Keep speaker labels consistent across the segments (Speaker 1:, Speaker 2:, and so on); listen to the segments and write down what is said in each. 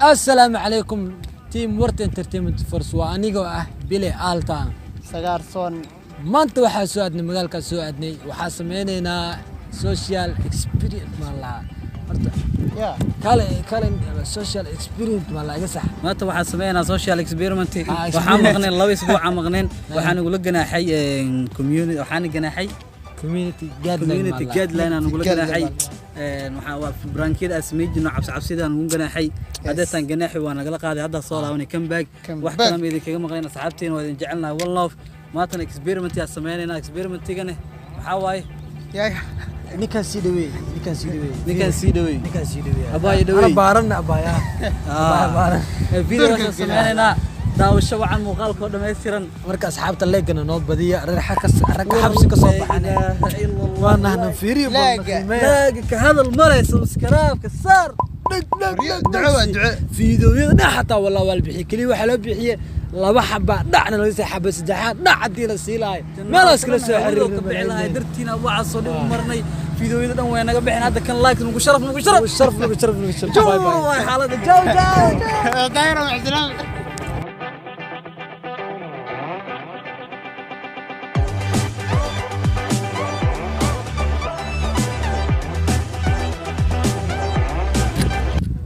Speaker 1: Assalaamu calaykum team Warta Entertainment Force, waa anigoo ah Bile Alta
Speaker 2: Sagaarsoon.
Speaker 1: Maanta waxaa soo aadnay magaalkaa soo aadnay, waxaa sameynaynaa social experiment maan lahaa horta.
Speaker 2: Ya.
Speaker 1: Kale kale social experiment maan lahaa, iga sax.
Speaker 3: Maanta waxaan sameynaa social experiment.
Speaker 1: Ah,
Speaker 3: waxaan
Speaker 1: experiment.
Speaker 3: Maqneen 2 isbuuca maqneen, waxaan nagula ganaaxay community, waxaan ganaaxay
Speaker 1: community guideline.
Speaker 3: Community
Speaker 1: maan lahaa.
Speaker 3: Guideline aan nagula
Speaker 2: guideline.
Speaker 3: ganaaxay. Waxaa waa prank-yada aan sameyn jirno, cabsi cabsida aan nagu ganaaxay. Haddeetaan ganaaxi waa nagala qaaday, hadda soo laabanay, comeback.
Speaker 2: Come
Speaker 3: wax
Speaker 2: back.
Speaker 3: Kale ma idinkaga maqnayn asxaabteena, waa idin jecelnahay, one love. Maantana experiment aan sameynaynaa. Experimentigane waxaa waaye
Speaker 2: Ya.
Speaker 1: Ninkaan sii dhaweey, ninkaan sii dhaweey.
Speaker 3: Ninkaan sii dhaweey.
Speaker 1: Ninkaan sii dhaweey.
Speaker 3: Abaayo dhaweey.
Speaker 1: Ana baaran abaaya. Abaayo baaran.
Speaker 3: Videogaasaan sameynaynaa, daawasho wacan, muuqaalka oo dhammaystiran.
Speaker 1: Marka asxaabta leegana noo badiya, reer xakas ragga xabsi ka soo baxan waa nahna fiiriyo.
Speaker 2: Leega.
Speaker 3: Laaga ka hadal malay, subscribe-ka saar.
Speaker 2: Duco waa duco.
Speaker 1: Fiidiyoyada dhinac xataa walaa waa la bixiyey, keliya waxaa loo bixiyey laba xaba dhacna laga sii xaba saddexaad dhac haddii la sii lahay meelaas kala soo
Speaker 3: xiriir ka bixi lahay dartiina waxaa soo dhib u marnay, fiidiyoyada dhan way naga bixin. Hadda kan like nagu sharaf, nagu sharaf.
Speaker 1: Sharaf nagu sharaf, nagu sharaf. Bye bye.
Speaker 3: Waay xaaladda, jaw jaw.
Speaker 2: Daayiro macasalaam.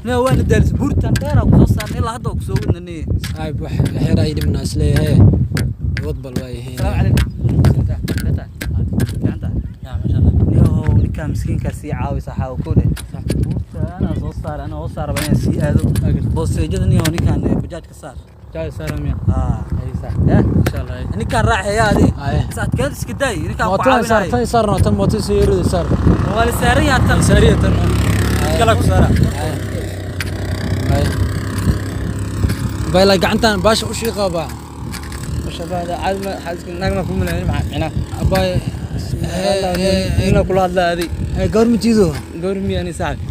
Speaker 3: Ne waana daalis, buurtan dheeraa kusoo saarnay, ilaa hadda waa kusoo wadnanay.
Speaker 1: Saaxiib, wax xeer ay dhibna isleeyahay, wad bal waa yihiin.
Speaker 3: Salaamu calaykum. Niyow, ninkaa miskiinkaa sii caawisa xaawo kowdhe. Buurta anaa soo saar, anaa soo saar rabaa inaan sii aado boosteejada. Niyow, ninkaan bajaajka saar. Aa. Eh? Ninkaan raaxaya adi.
Speaker 1: Aye.
Speaker 3: Saadkeed iska daay, ninkaan ku
Speaker 1: mootada saar.
Speaker 3: caawinayo.
Speaker 1: Tan saar, tan mootada soo yarida saar.
Speaker 3: Waa la saaran yahay tan.
Speaker 1: Saariya tan.
Speaker 3: Kala ku saara.
Speaker 1: Ay bayla gacantan baasha u shiiqa baa. Abay.
Speaker 3: Kula hadla adi.
Speaker 1: Gabar ma tiido?
Speaker 3: Gabar miya ani saaxib?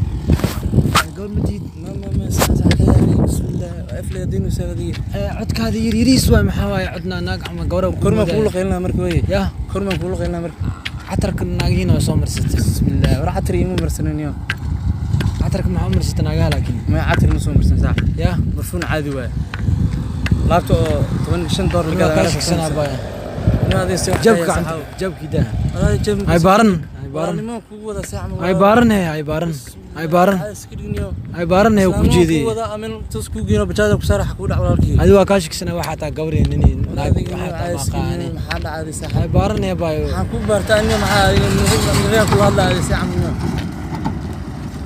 Speaker 1: Gabar ma tiid?
Speaker 3: Bismillah.
Speaker 1: Codkaada yar yariis waay, maxaa waaye codna naag ama gabar?
Speaker 3: Korma kuula qaylina marka wey.
Speaker 1: Ya.
Speaker 3: Korma kuula qaylina marka.
Speaker 1: Catarka naagihiina waa soo marsatay.
Speaker 3: Bismillah, war catar ima marsananiyo.
Speaker 1: Catarka maxaa u marsatay naagaha laakiin?
Speaker 3: Ma catar ma soo marsan saaxib.
Speaker 1: Ya.
Speaker 3: Barfuun caadi waay, laabta oo 15 doolar.
Speaker 1: Waa kaa shaksanaa baaya. Jabka gacanta, jabkii daa. Hay baaran, hay baaran.
Speaker 3: Kugu wada saaxib.
Speaker 1: Hay baaran he, hay baaran, hay baaran, hay baaran he ku jeediyey.
Speaker 3: Wada amin tus ku geeno bajaada ku saar, ku dhac walaalkii.
Speaker 1: Adi waa kaa shaksanaa, waxaa taa gabar iyo nin naag waxaa taa maqaani.
Speaker 3: Maxaa dhacday saaxib?
Speaker 1: Hay baaran he baayo.
Speaker 3: Maxaan ku bartaa aniga? Maxaa adiga kula hadlaaya saaxib?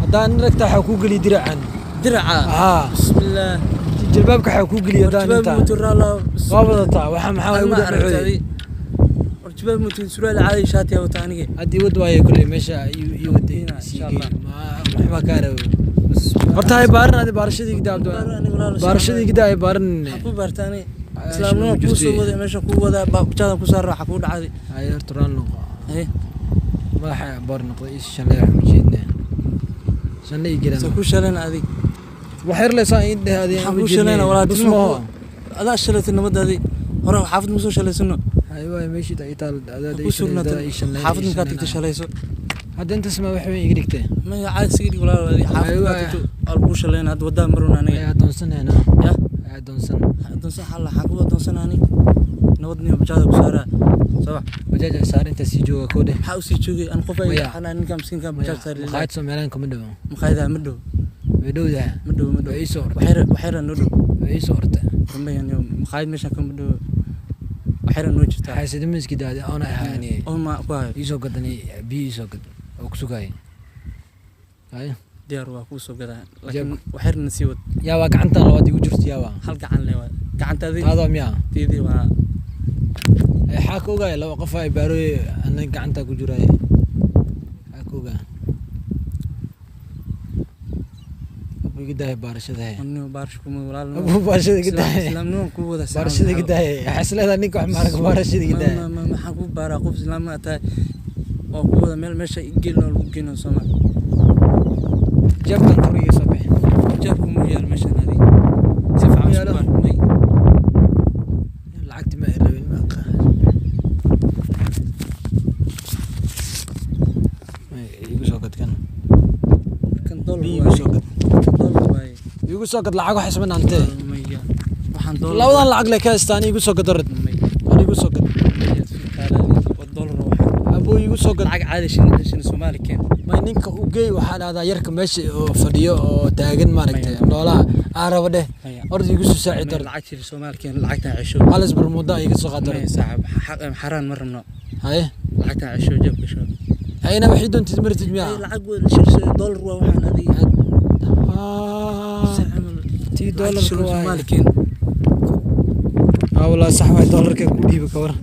Speaker 1: Haddaan nin ragta waxaa kuu geliya diracan.
Speaker 3: Diraca?
Speaker 1: Haa.
Speaker 3: Bismillah.
Speaker 1: Jilbaabka waxaa kuu geliya haddaan
Speaker 3: jilbaab
Speaker 1: intaa
Speaker 3: mutu raala.
Speaker 1: Waa wadataa waxa maxaa ugu
Speaker 3: ma aragtay?
Speaker 1: dhexdhexooday.
Speaker 3: War jilbaab mutu, surwaal caadi, shaati wata aniga.
Speaker 1: Haddii wad waaye kulley meesha ii waday.
Speaker 3: Insha
Speaker 1: sii
Speaker 3: Allah.
Speaker 1: geey. Waxbaa kaa rabo horta, hay baaran adi, baarashadii gidaa abdo, baarashadii gidaa hay baaran.
Speaker 3: Maxaan ku bartaa aniga?
Speaker 1: Ay,
Speaker 3: islaamnimo
Speaker 1: shil
Speaker 3: kuu soo
Speaker 1: jirtay.
Speaker 3: Waday meesha kuu wadaa bajaadan ku saar, waxa kuu dhacday.
Speaker 1: Hay horta raan noqo.
Speaker 3: Haye.
Speaker 1: Madaxa boor noqday ii shanley, wax ma jeedne shanley ii gelan.
Speaker 3: Soo ku shaleen adig.
Speaker 1: Wax yar leysaan ii dheh adi.
Speaker 3: Maxaan ku shalayna walaaltinimo adaa shalaytay nabadaadii hore, xaafad ma soo shalaysano.
Speaker 1: Hay waay meeshii ii taal adaa.
Speaker 3: Ku sugnaatay xaafad markaa tagtay shalayso.
Speaker 1: Hadda intaas ma wax weyn iga dhigtay?
Speaker 3: Maya, caadi iska dhig walaal, adiga xaafad
Speaker 1: Ay,
Speaker 3: markaa
Speaker 1: waay.
Speaker 3: tagto waa lagu shalayna, hadda wadaa marun aniga.
Speaker 1: Ay adoonsanayna.
Speaker 3: Ya.
Speaker 1: Ay adoonsan.
Speaker 3: Adoonsan xal waxaan ku adoonsan ani nabadniyo bajaada ku saaraa soo bax.
Speaker 1: Bajaaj ay saaran inta sii jooga koo dheh.
Speaker 3: Maxaa usii joogay an qof ay
Speaker 1: Maya.
Speaker 3: xanaa ninka miskiinka bajaaj saari.
Speaker 1: Maqaayad soo meelaan kama dhowo.
Speaker 3: Maqaayadaha ma dhow.
Speaker 1: Way dhowdaha.
Speaker 3: Ma dhow, ma dhow.
Speaker 1: Way ii soo ortay.
Speaker 3: Waxyar waxyara noo dhow.
Speaker 1: Way ii soo ortay.
Speaker 3: Rumayaan maqaayad meeshan kama dhow, waxyara noo jirtaa.
Speaker 1: Xaasidnimo iska daadi oona ahaani.
Speaker 3: Oo ma ku hayo.
Speaker 1: Ii soo gadanay biyo, ii soo gad oo ku sugayay haye.
Speaker 3: Diyaar waa kuu soo gadaa, laakiin waxyarna sii wad.
Speaker 1: Yaa waa gacantan labaad igu jirto, yaa waa?
Speaker 3: Hal gacan le waa gacantaadii.
Speaker 1: Taadoo miyaa?
Speaker 3: Teedii waa.
Speaker 1: Xaa ka ogaaya laba qof ay baarooye ana gacanta ku jiraay, xaa ka ogaa? Abu iga daaya baarashada he.
Speaker 3: Annigo baarish kuma walaal.
Speaker 1: Abu baarashada iga daaya.
Speaker 3: Islaamnimo kuu wada.
Speaker 1: Baarashada iga daaya, waxaa is leedahay ninka wax maarag, baarashada iga daaya.
Speaker 3: Maxaan ku baaraa? Qof islaam tahay oo ku wada meel meesha geelna lagu geyno sooma.
Speaker 1: Jeebkan kor iga soo bixi.
Speaker 3: Jeebku mu yaal meeshan, adiga si fiican isku
Speaker 1: yaalo?
Speaker 3: Baar may.
Speaker 1: Lacagti ma ay rabin, ma aqaan. May igu soo gad kan.
Speaker 3: Kan dollar
Speaker 1: Biyo igu soo gad.
Speaker 3: Dollar waaye.
Speaker 1: Igu soo gad lacag wax isma naantee.
Speaker 3: Maya, waxaan doolar
Speaker 1: Labadan lacag le ka haystaan, igu soo gad orod.
Speaker 3: Maya.
Speaker 1: War igu soo gad.
Speaker 3: Maya, waa doolar waxaan.
Speaker 1: Abo, igu soo gad.
Speaker 3: Lacag caadi, shilin Soomaali keen.
Speaker 1: May, ninka u geey, waxaa dhahdaa yarka meesha oo fadhiyo oo taagan maaragtay noolaha aa raba dheh.
Speaker 3: Maya.
Speaker 1: Orod igu soo saacid.
Speaker 3: Maya,
Speaker 1: Orod.
Speaker 3: lacag shilin Soomaali keen, lacagtan cesho.
Speaker 1: Halis barmuda iga soo qaad orod.
Speaker 3: Maya saaxib, xaraan ma rabno.
Speaker 1: Haye.
Speaker 3: Lacagtan cesho, jeebka sho.
Speaker 1: Hayna waxay doontid maritid miyaa?
Speaker 3: Lacag waa shilin, doolar waa waxaan adiga.
Speaker 1: Ah, tii
Speaker 3: Lacag
Speaker 1: doolarka
Speaker 3: shilin
Speaker 1: waay.
Speaker 3: Soomaali keen.
Speaker 1: Ah, walaa sax waay, doolarka ku dhiiba ka waran.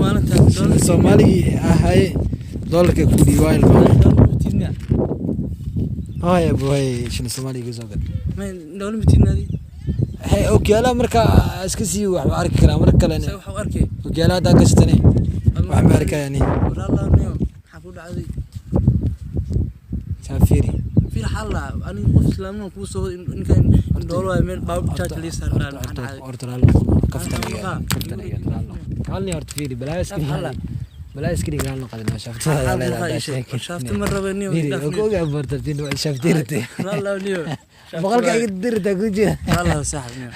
Speaker 3: Maalinta doolar.
Speaker 1: Soomaaligii ahaye doolarka ku dhiiba waay ilmaha.
Speaker 3: Doolar matidna.
Speaker 1: Haya abo, hay, shilin Soomaali iga soo gad.
Speaker 3: Maya, doolar matidna adiga.
Speaker 1: Hay, okiyaalaha marka iska sii wax ma arki karaa mar kalena.
Speaker 3: Se waxa u arkay?
Speaker 1: Okiyaalaha haddaa gashtane wax ma arkayani.
Speaker 3: Walaalaa niyo, maxaa ku dhacday?
Speaker 1: Saafiri.
Speaker 3: Fiir xalla, aniga qof islaamnimo kuu soo wado, ninkan indhoolo waay, meel baabur jaaj lii saarnaa, maxaan dhacday?
Speaker 1: Horta raali noqo, kaftan iga
Speaker 3: Maxaa
Speaker 1: kaftan iga raali noqo. Kaalni horta fiiri, balaa iska
Speaker 3: Xalla.
Speaker 1: Balaa iska dhig, raali noqo shaaftada
Speaker 3: Xal
Speaker 1: leedahay.
Speaker 3: maxaa ii sheeg? Shaafta ma rabo niyo.
Speaker 1: Fiiri,
Speaker 3: Dhaaf
Speaker 1: oo
Speaker 3: niyo.
Speaker 1: ku ogaa bartartiin waa shaaftirte.
Speaker 3: Walaalaa niyo.
Speaker 1: Boqolka iga dirta ku jira.
Speaker 3: Walaalaa saaxib niyo.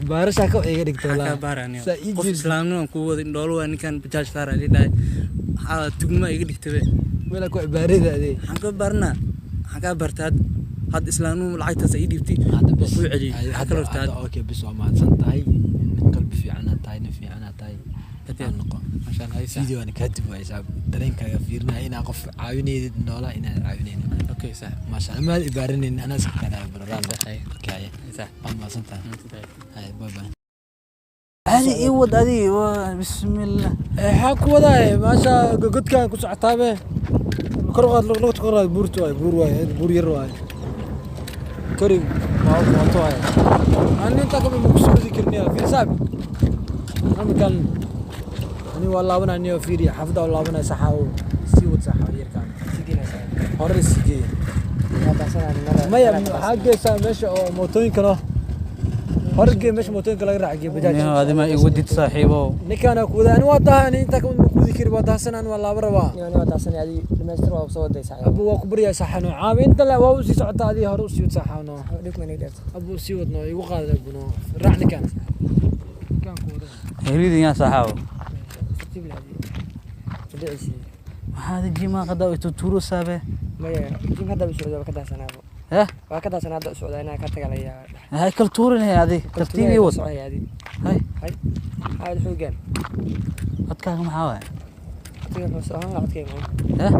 Speaker 1: Baarasha ka iga dhigta
Speaker 3: Maxaa
Speaker 1: walaa.
Speaker 3: kaa baara niyo?
Speaker 1: Saa ii
Speaker 3: Qof
Speaker 1: jiibsi.
Speaker 3: islaamnimo kuu wado, indhoolo waay, ninkan bajaaj saaraa lii dhahay. Maxaa tugma iga dhigtabe?
Speaker 1: Wala ku cibaarada adee.
Speaker 3: Maxaan ka baranaa? Maxaan kaa bartay hadda? Hadda islaamnimo lacagtaas ii dhiibtay.
Speaker 1: Hadda bes.
Speaker 3: Waa kuu celiyey. Maxaa
Speaker 1: Hadda
Speaker 3: kala hortaa
Speaker 1: hadda
Speaker 3: hadda?
Speaker 1: Okay, bes, waa mahadsan tahay. Nin qalbi fiican aad tahay, nin fiican aad tahay.
Speaker 3: Hadee.
Speaker 1: Aan noqo.
Speaker 3: Masha Allah, hay saaxib.
Speaker 1: Video aan kaa dib waay saaxib. Dareenkaaga fiirinaya inaa qof caawinaysid noolaa inaad caawinaynin.
Speaker 3: Okay saaxib.
Speaker 1: Maasha Allah, maad ibaarinaynin, anaa iska kanaa bro.
Speaker 3: Hay.
Speaker 1: Okay, haye.
Speaker 3: Hay saaxib.
Speaker 1: Waa mahadsan tahay. Haye, bye bye.
Speaker 3: Caadi ii wad adiga, waa bismillah.
Speaker 1: Maxaa ku wadaa maasha godkaan ku socotaabe? Kor qaad lugta, kor qaad, buurta waay, buur waay, buur yar waay, kori waa mooto waay. Ani intaa kamid ma kusoo wadi karniya. Fiir saaxib, markaan ani waa laabanaa niyo, fiiri, xaafadda waa laabanaa saxaawo, sii wad saxaawo, yarkaan hore sii geeya. Maya, maxaa geysaa meesha oo mootooyinka loo hore gee, meesha mootooyinka laga raaca gee, bajaaj.
Speaker 3: Niyo, adi ma ii wadid saaxiibow.
Speaker 1: Ninkaan ku wada, ani waa tahay, ani intaa kamid ma ku wadi kari, waa tahasan, ani waa laaba rabaa. Abu, waa ku baryaa saxano caawi inta le waa u sii socotaa, adii hore usii wad saxano. Abu, sii wadno, igu qaada abuno, raac ninkaan, ninkaan ku wada.
Speaker 3: Heridin yaa saaxiibo. Maxaad jimaa qadaa i tuturo saabe? Eh? Hay kal tuurinaya adi. Tartiib ii wad. Hay. Codkaaga maxaa waaye? Eh?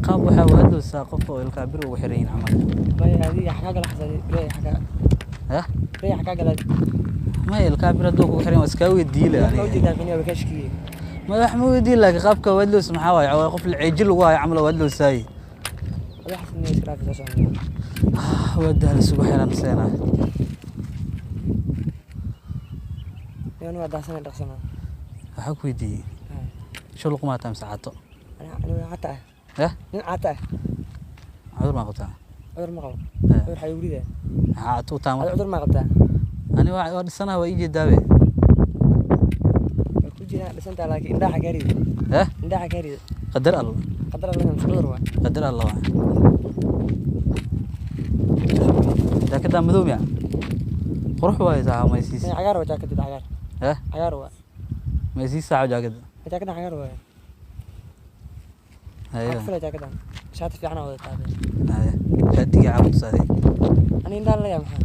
Speaker 3: Qaab waxaa waadoosaa qof oo ilkaa bir ugu xiran yihiin camal. Eh? Maya, ilkaa bir hadduu kugu xiran waa iskaa weydiile aniga. Ma wax ma weydiin, laakiin qaabka waadloos maxaa waaye? Waa qof ceeji lagu hayo camal waadloosaaye. Ah, waa dahal isugu xiran seena. Waxaa ku weydiiyey. Shul qumaa tahay mise caato? Eh? Cudur maa qabtaa?
Speaker 2: Cudur.
Speaker 3: Eh. Maxaa caato u tahay marka?
Speaker 2: Ma qabtaa?
Speaker 3: Ani waa dhisanaha, waa ii jeedaabe.
Speaker 2: Waa ku jiraan dhisantaa, laakiin indhaha kaa rida.
Speaker 3: Eh?
Speaker 2: Indhaha kaa rida.
Speaker 3: Qadar Alla.
Speaker 2: Qadar Alla mise cudur waa?
Speaker 3: Qadar Alla waa. Jaakadaa madow miya? Qurux waaye saaxa, ma isiis.
Speaker 2: Maya, cagaar waa jaakadida, cagaar.
Speaker 3: Eh?
Speaker 2: Cagaar waa.
Speaker 3: Ma isiis saaxo jaakada?
Speaker 2: Jaakadan cagaar waa.
Speaker 3: Haye.
Speaker 2: Maxaa ku filaya jaakadan? Shaati fiican aa wadataa.
Speaker 3: Haye. Shaatigii caawd saaday.
Speaker 2: Ani indhaha la leeyahay maxaa?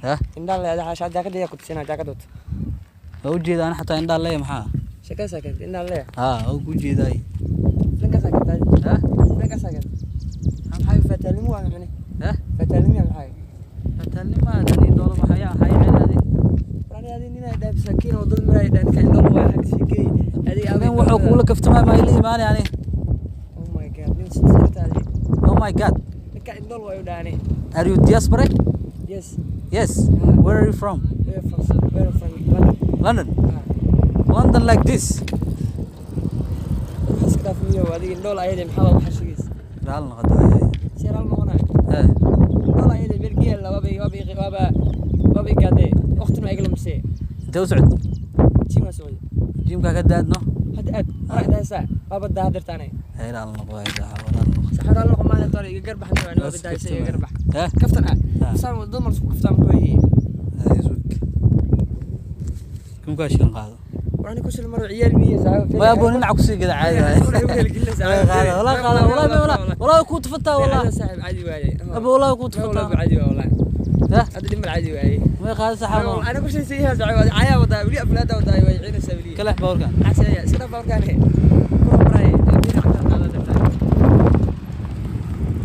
Speaker 3: Eh?
Speaker 2: Indhaha la leeyahay, shaati jaakada yaa ku tusinaa jaakad wata.
Speaker 3: Waa u jeedaa ani xataa indhaha leeyahay maxaa?
Speaker 2: Sheekadaasaa keentay indhaha la leeyahay.
Speaker 3: Haa, waa ku jeedaay.
Speaker 2: Dhankaasaa keentay.
Speaker 3: Eh?
Speaker 2: Dhankaasaa keentay. Maxaa fataalnimo waa micne?
Speaker 3: Eh?
Speaker 2: Fataalnimo yaa maxaa?
Speaker 3: Fataalnimo ani doolo maxaa yaa hay celaadi.
Speaker 2: War ani adi nin ay dhaaf sakiin oo dad maray dhanka indhaha waa xag siigay. Adiga
Speaker 3: Nin wuxuu kuula kaftamay ma ila imaanay ani.
Speaker 2: Oh my God, nin sirta adi.
Speaker 3: Oh my God.
Speaker 2: Ninka indhool waa u dhaanay.
Speaker 3: Are you diaspora?
Speaker 2: Yes.
Speaker 3: Yes. Where are you from?
Speaker 2: We're from London.
Speaker 3: London.
Speaker 2: Ah.
Speaker 3: London like this.
Speaker 2: Waxaa iska dhaaf miyo adiga indhool ayade maxaa waa waxa sheegaysa?
Speaker 3: Raal noqotaa.
Speaker 2: Seeraal noqonay.
Speaker 3: Eh.
Speaker 2: Indhool ayade meel geel waaba gaadee. Waqtina waa iga lumisay.
Speaker 3: Intee u socod?
Speaker 2: Gym waa socday.
Speaker 3: Gymka ka daadno.
Speaker 2: Hadda aad hore dhahaysaa waaba daadirtaanay.
Speaker 3: Hayr aan noqo saaxiib walaal noqo.
Speaker 2: Saxar aan noqo maanta toore iga garbax waa noo bidaysay iga garbax.
Speaker 3: Eh?
Speaker 2: Kaftan ah. Saan waddo mar isku kaftan ku yihi.
Speaker 3: Kunkaa shilin qaado.
Speaker 2: Waxaan ku shil maro ciyaal miye saaxiib.
Speaker 3: Ma abo dhinac ku sii gada caadi waaye. Walaa qaado walaa walaa walaa ku tufataa walaa.
Speaker 2: Saaxiib caadi waaye.
Speaker 3: Abo walaa ku tufataa.
Speaker 2: Walaa caadi waaye walaa.
Speaker 3: Eh?
Speaker 2: Hada dhimar caadi waaye.
Speaker 3: Ma qaado saaxiib.
Speaker 2: Ana ku shil siiyaa saaxiib cayaa wadaa wali aflaada wadaa way ciinaysaa wali.
Speaker 3: Kala bawrkan.
Speaker 2: Casaya iska bawrkan. Ku maray dhinac ka qaado dhinac.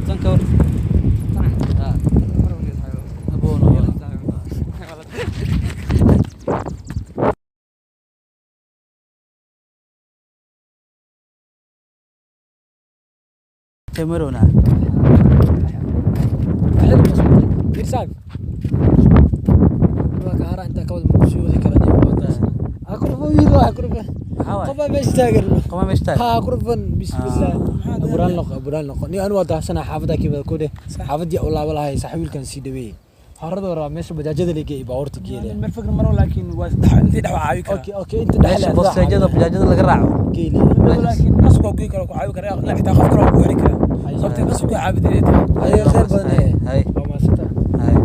Speaker 3: Tan ka war.
Speaker 2: Tan.
Speaker 3: Ha.
Speaker 2: Mar wali saaxiib.
Speaker 3: Abo no. Temerona.
Speaker 1: Irsaag. Waa ka hara inta ka wada ma sii wadi karaan akurfan wiil waa akurfan.
Speaker 3: Maxaa waaye?
Speaker 1: Qofa meesha taagan.
Speaker 3: Qoma meesha taagan.
Speaker 1: Ha akurfan bismillah. Aburaan noqo aburaan noqo. Ni anu waa daahsana xaafada kii wada ku dheh. Xaafadii u laabo lahay saaxiibkan sii dhaweeyay. Horada waraa meesha bajaajada laga geeyay baabuurta geelay.
Speaker 4: Meel fakr maro laakiin waa intii dhex waa caawi karaa.
Speaker 1: Okay okay inta
Speaker 3: Meesha bosteejada bajaajada laga raaco.
Speaker 1: Geelay.
Speaker 4: Laakiin qasab waa goy karaa ku caawi karaa la xitaa qof kale waa ku xiri karaa. Sababtoo qasab ku caabidin tahay.
Speaker 1: Ay khayr badan ee.
Speaker 3: Hay.
Speaker 1: Waa maasanta.
Speaker 3: Hay.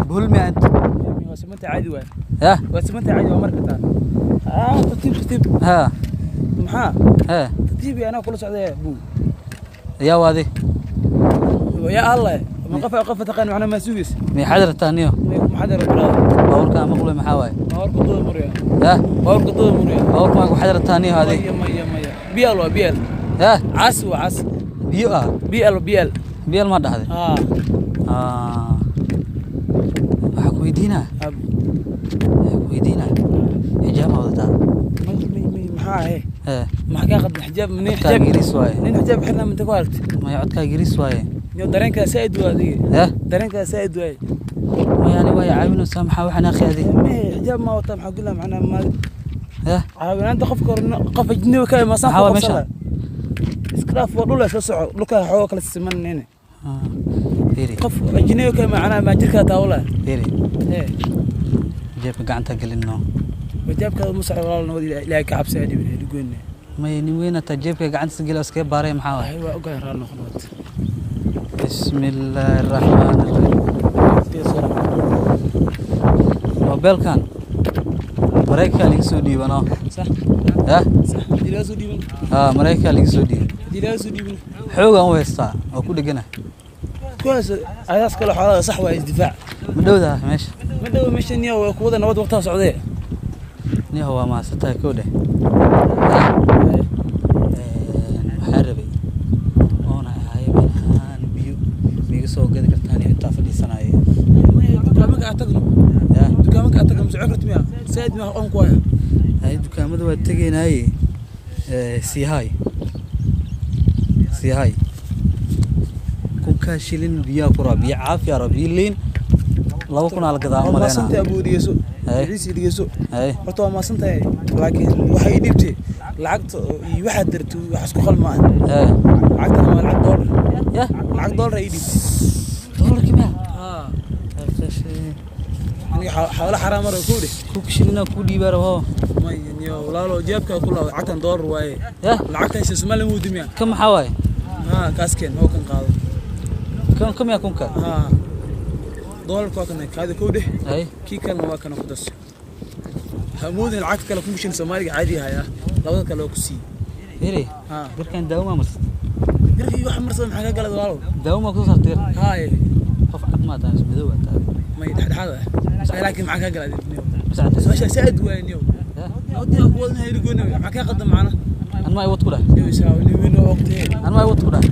Speaker 3: Buhul mi ant.
Speaker 4: Waa simanta caadi waay.
Speaker 3: Yah.
Speaker 4: Waa simanta caadi waa marka taa. Ah tartiib tartiib.
Speaker 3: Ha.
Speaker 4: Maxaa?
Speaker 3: Ha.
Speaker 4: Tartiib anaa kula socday buu.
Speaker 3: Yaa waadi.
Speaker 4: Ya Allah ma qof qof taqaan macna ma sugis.
Speaker 3: Mi xadrataa niyo.
Speaker 4: Ma xadar brother.
Speaker 3: Baabuurka ama qulay maxaa waaye?
Speaker 4: Baabuurka dada muriya.
Speaker 3: Yah.
Speaker 4: Baabuurka dada muriya.
Speaker 3: Baabuurka ma ku xadrataa niyo hadi.
Speaker 4: Maya maya maya. BL waa BL.
Speaker 3: Yah.
Speaker 4: Cas waa cas.
Speaker 3: Biyo ah.
Speaker 4: BL BL.
Speaker 3: Biyo ma dhahday.
Speaker 4: Ah.
Speaker 3: Ah. Waxaa ku weydiinaa. Waxaa ku weydiinaa. Xijaab ma wadataa?
Speaker 4: May may may maxaa ahay?
Speaker 3: Hee.
Speaker 4: Maxaa ka qad xijaab nin
Speaker 3: Codkaa
Speaker 4: xijaab
Speaker 3: ingiriis waaye.
Speaker 4: nin xijaab xirna minta ku aragtay.
Speaker 3: Maya codkaa ingiriis waaye.
Speaker 4: Niyo dareenka saaid waa adiga.
Speaker 3: Yah.
Speaker 4: Dareenka saaid waa.
Speaker 3: Maya ani waa caawinaysaa maxaa waxaan akhi adiga.
Speaker 4: Ma xijaab ma wata maxaa gula macna ma
Speaker 3: Yah.
Speaker 4: caawinaanta qofka hore qof ajnabi ka imasan
Speaker 3: Maxaa waa meesha?
Speaker 4: Iska dhaaf waa dhul soo soco dhulka xoog kala simanayna.
Speaker 3: Fiiri.
Speaker 4: Qof ajnabi ka macna ma jirka taawla.
Speaker 3: Fiiri.
Speaker 4: Ee.
Speaker 3: Jeebka gacanta gelino.
Speaker 4: Wajaabka ma socdo walaal nabad ilaahay ka cabsi adib ilaahay goynay.
Speaker 3: Maya nin weyn ata jeebka gacanta gelo iskaga baaray maxaa waaye?
Speaker 4: Ay waa ogahay raal noqon wad.
Speaker 3: Bismillaahi raxmaani raxiim. Mobeelkan Mareykanka laga soo dhiibano.
Speaker 4: Sax.
Speaker 3: Yah.
Speaker 4: Sax. Ilaahay soo dhiiban.
Speaker 3: Ha Mareykanka laga soo dhiibay.
Speaker 4: Ilaahay soo dhiiban.
Speaker 3: Xoog aan u haystaa oo ku dhegana.
Speaker 4: Kuwaas ayaas kale xoolaha sax waa isdifaac.
Speaker 3: Ma dhowdaha meesha?
Speaker 4: Ma dhow meesha niyo waa kuwada nabad waqtiga socday.
Speaker 3: Niyo waa mahadsantahay kow dheh. Waxaan rabay oona ahay meelahaan biyo miiga soo gadi kartaan iyo intaa fadhiisanaaye.
Speaker 4: Dukaamaka aad tagno.
Speaker 3: Yah.
Speaker 4: Dukaamaka aad tagno socon kartid miya? Saaid ma on ku haya.
Speaker 3: Hay dukaamada waa tegaynaaye. Siihaay. Siihaay. Kunkaa shilin biyaa ku raa biyo caafi raa biyo liin 2000 aa la gadaa
Speaker 4: Waa
Speaker 3: u maleynaa.
Speaker 4: maasantahay abuu dhigeyso.
Speaker 3: Hay.
Speaker 4: Ciisi dhigeyso.
Speaker 3: Hay.
Speaker 4: Horta waa maasantahay laakiin waxay ii dhiibtay lacagta iyo waxaad dirtay wax isku qalma ah.
Speaker 3: Hey.
Speaker 4: Lacagtana waa lacag doolar.
Speaker 3: Yah.
Speaker 4: Lacag doolar ay ii dhiibtay.
Speaker 3: Doolarkii miyaa?
Speaker 4: Haa. Aniga xoolo xaraam mar ku dheh.
Speaker 3: Kunka shilinaa kuu dhiibaa rabo.
Speaker 4: May niyo walaalo jeebka ku laabo lacagtan doolar waaye.
Speaker 3: Yah.
Speaker 4: Lacagtan si Soomaali muu dimiya.
Speaker 3: Kan maxaa waaye?
Speaker 4: Haa kaaskeen oo kan qaado.
Speaker 3: Kan kan miyaa kunka?
Speaker 4: Haa. Doolarku waa kan kaadi ku dheh.
Speaker 3: Hay.
Speaker 4: Kii kalena waa kana ku darso. Hamoodin lacagta kale kun shilin Soomaaliga caadi haya. Labada kale waa ku sii.
Speaker 3: Fiiri.
Speaker 4: Haa.
Speaker 3: Garkan daawo ma marsatay?
Speaker 4: Garkii wax marsada maxaa ka galay walaalo?
Speaker 3: Daawo ma ku soo saartay?
Speaker 4: Haa.
Speaker 3: Qof cad ma tahay madow baa tahay.
Speaker 4: May dhexdhexaad ah. Laakiin maxaa ka galay niyo?
Speaker 3: Masacad.
Speaker 4: Su'aasha saaid waa niyo.
Speaker 3: Yah.
Speaker 4: Awdiga ku wadna heli goynay maxaa ka qadam macna?
Speaker 3: An ma ay wad ku dhah.
Speaker 4: Niyo isaa niyo wiin oo waqti.
Speaker 3: An ma ay wad ku dhah.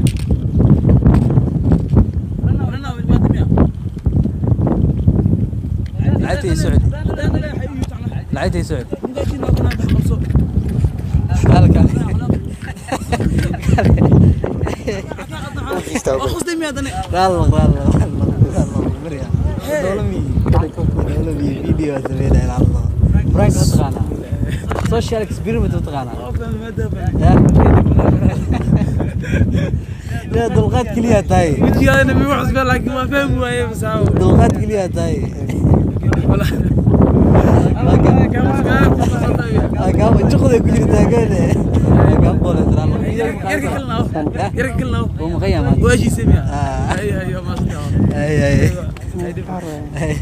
Speaker 4: Rana wiil ma dimiya.
Speaker 3: Lacagta ii socod. Lacagta ii socod. Halkan. Raal raal raal raal marya. Dowlami. Dowlami video sameynay raal. Prank ma taqaanaa? Social experiment ma taqaanaa? Ya. Ya dulqaad kaliya tahay. Dulqaad kaliya tahay. Juqda ku jirtaa gane.
Speaker 4: Yarka kalena aw. Yarka kalena aw.
Speaker 3: Wuu maqan yahay maanta.
Speaker 4: Waa heshiisay miya?
Speaker 3: Ah.
Speaker 4: Hay, hay, waa mahadsantahay.
Speaker 3: Ay, ay.
Speaker 4: Hay, dhib.
Speaker 3: Ay.